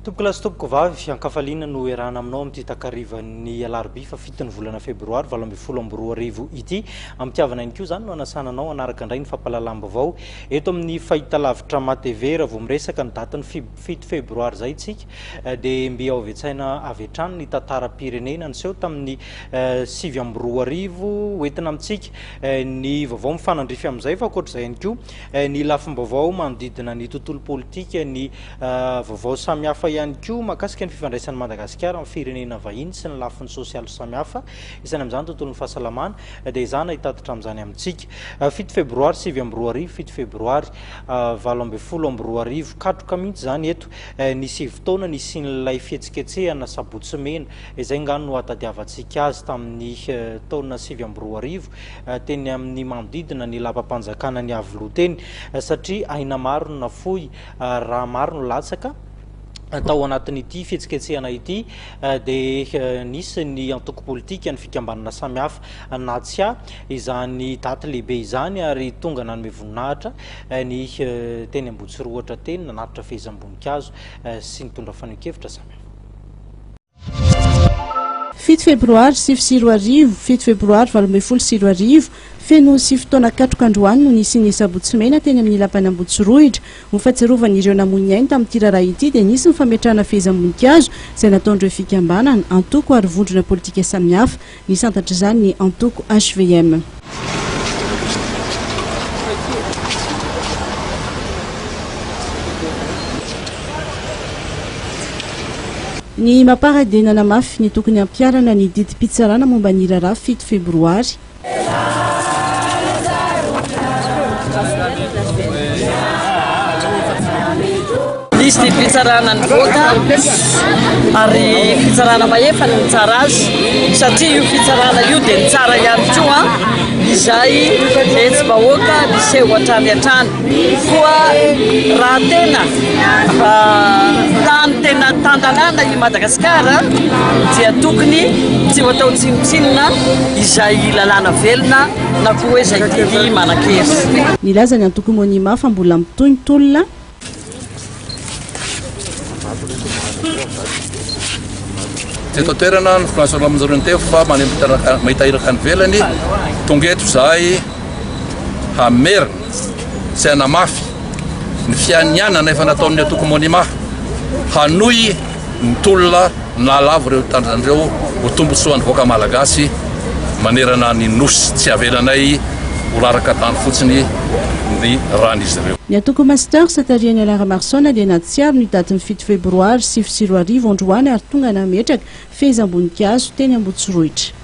Tompokolahy sy tompokovavy, ankafaliana no iarahana aminao amin'ity takarivan'ny alarobia fahafiton'ny volana febroary 2018 ity. Am-pitiavana ihany koa izany no anasana anao hanaraka indray ny fampahalalam-baovao eto amin'ny fahitalavitra MATV. Raha vao miresaka ny datin'ny 7 febroary izay isika dia mby ao avy an-tsaina avy hatrany ny tantaram-pirenena niseho tamin'ny 2009. Hoentina amintsika ny vaovao mifanandrify amin'izay fa ankoatr'izay ihany koa ny lafim-baovao manodidina ny tontolo politika, ny Vaovao samihafa ihany koa mahakasika ny fifandraisan'i Madagasikara amin'ny firenena vahiny sy ny lafiny sosialy samihafa, isany amin'izany ny tontolon'ny fahasalamana, dia ezahana hitatitra amin'izany amintsika. 7 febroary 2009, 7 febroary 2018, katroka mihitsy izany eto ny sivy taona nisian'ilay fihetsiketsehana Sabotsy Mena, izay nga no ahatadiavantsika azy tamin'ny taona 2009 teny amin'ny manodidina ny lapam-panjakana Iavoloha teny, satria aina maro no nafoy Raha maro no latsaka tao anatin'ity fihetsiketsehana ity dia nisy ny antoko politika, ny fikambanana samihafa nahatsiahy izany daty lehibe izany ary tonga nanome voninahitra ny teny Ambohitsirohotra teny, nanatitra fehezam-boninkazo sy nitondra fanehoan-kevitra samihafa. 7 febroary 2009, 7 febroary 2018, Feno sivy taona katroka androany no nisian'ny Sabotsy Mena teny amin'ny lapan'Ambohitsorohitra. Ho fahatsiarovana ireo namoy ny ainy tamin'ity raharaha ity dia nisy ny fametrahana fehezam-boninkazo izay nataon'ireo fikambanana, antoko ary vondrona politika samihafa. Nisantatra izany ny antoko hvm. Ny Mapar dia nanamafy ny tokony hampiharana ny didim-pitsarana momba ny raharaha 7 febroary. Nisy didim-pitsarana nivoaka ary fitsarana mahefa no nitsara azy satria io fitsarana io dia nitsara ihany koa izay hetsi-bahoaka niseho hatrany hatrany. Koa raha tena tany tena tan-dalàna i Madagasikara dia tokony tsy ho atao tsinontsinona izay lalàna velona na koa hoe izay didy manan-kery. Nilaza ny antoko Monima fa mbola mitohy ny tolona. Tsy eto an-toerana ny filoha nasionaly Monja Tefo fa mahita iraka any ivelany. Tonga eto izahay hamerina sy hanamafy ny fianianana efa nataon'ny antoko Monima hanohy ny tolona nahalavo ireo tanjona ireo ho tombontsoan'ny vahoaka malagasy manerana ny Nosy. Tsy avelanay ho raraka tany fotsiny ny ran'izy ireo. Ny antoko Masters tarihan'i Alain Ramarosaona dia nahatsiaro ny datin'ny 7 febroary 2009 androany ary tonga nametraka fehezam-boninkazo teny Ambohitsorohitra.